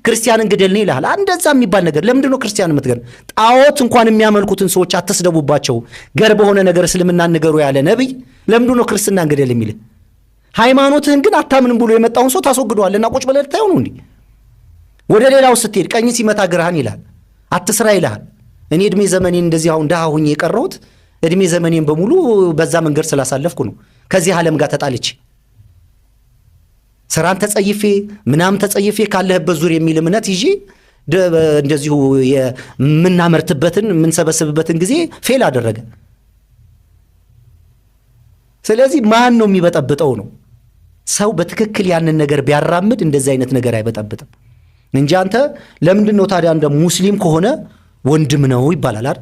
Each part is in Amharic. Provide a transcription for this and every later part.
ክርስቲያንን ግደል ነው ይልሃል። እንደዛ የሚባል ነገር ለምንድን ነው ክርስቲያን የምትገድል? ጣዖት እንኳን የሚያመልኩትን ሰዎች አትስደቡባቸው፣ ገር በሆነ ነገር እስልምናን ንገሩ ያለ ነቢይ ለምንድን ነው ክርስትናን ግደል የሚልህ? ሃይማኖትህን ግን አታምንም ብሎ የመጣውን ሰው ታስወግደዋለህ እና ቁጭ ብለህ ልታየው ነው እንዲህ። ወደ ሌላው ስትሄድ ቀኝ ሲመታ ግራህን ይልሃል፣ አትስራ ይልሃል። እኔ እድሜ ዘመኔን እንደዚህ አሁን ድሃ ሁኜ የቀረሁት እድሜ ዘመኔን በሙሉ በዛ መንገድ ስላሳለፍኩ ነው። ከዚህ ዓለም ጋር ተጣልቼ፣ ስራን ተጸይፌ፣ ምናምን ተጸይፌ፣ ካለህበት ዙር የሚል እምነት ይዤ እንደዚሁ የምናመርትበትን የምንሰበስብበትን ጊዜ fail አደረገ። ስለዚህ ማን ነው የሚበጠብጠው ነው? ሰው በትክክል ያንን ነገር ቢያራምድ እንደዚህ አይነት ነገር አይበጠብጥም እንጂ አንተ ለምንድን ነው ታዲያ እንደ ሙስሊም ከሆነ ወንድም ነው ይባላል አይደል?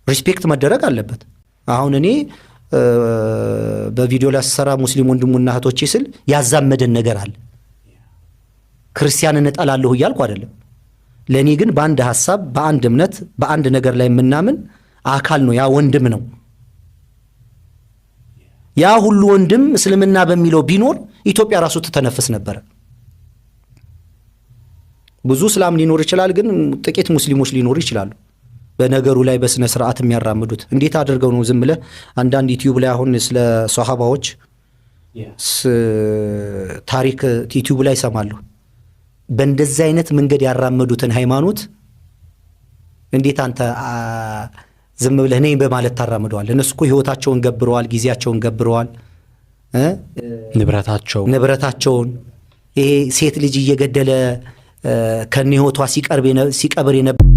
Respect መደረግ አለበት። አሁን እኔ በቪዲዮ ላይ ስሰራ ሙስሊም ወንድሙና እህቶቼ ስል ያዛመደን ነገር አለ። ክርስቲያንን እጠላለሁ እያልኩ አይደለም። ለእኔ ግን በአንድ ሀሳብ፣ በአንድ እምነት፣ በአንድ ነገር ላይ የምናምን አካል ነው። ያ ወንድም ነው። ያ ሁሉ ወንድም እስልምና በሚለው ቢኖር ኢትዮጵያ ራሱ ትተነፍስ ነበረ። ብዙ እስላም ሊኖር ይችላል፣ ግን ጥቂት ሙስሊሞች ሊኖሩ ይችላሉ። በነገሩ ላይ በስነ ስርዓት የሚያራምዱት እንዴት አድርገው ነው? ዝም ብለህ አንዳንድ ዩቲዩብ ላይ አሁን ስለ ሶሃባዎች ታሪክ ዩቲዩብ ላይ ይሰማሉ። በእንደዚህ አይነት መንገድ ያራመዱትን ሃይማኖት እንዴት አንተ ዝም ብለህ ነኝ በማለት ታራምደዋል? እነሱ እኮ ህይወታቸውን ገብረዋል፣ ጊዜያቸውን ገብረዋል፣ ንብረታቸው ንብረታቸውን፣ ይሄ ሴት ልጅ እየገደለ ከነ ህይወቷ ሲቀብር የነበረ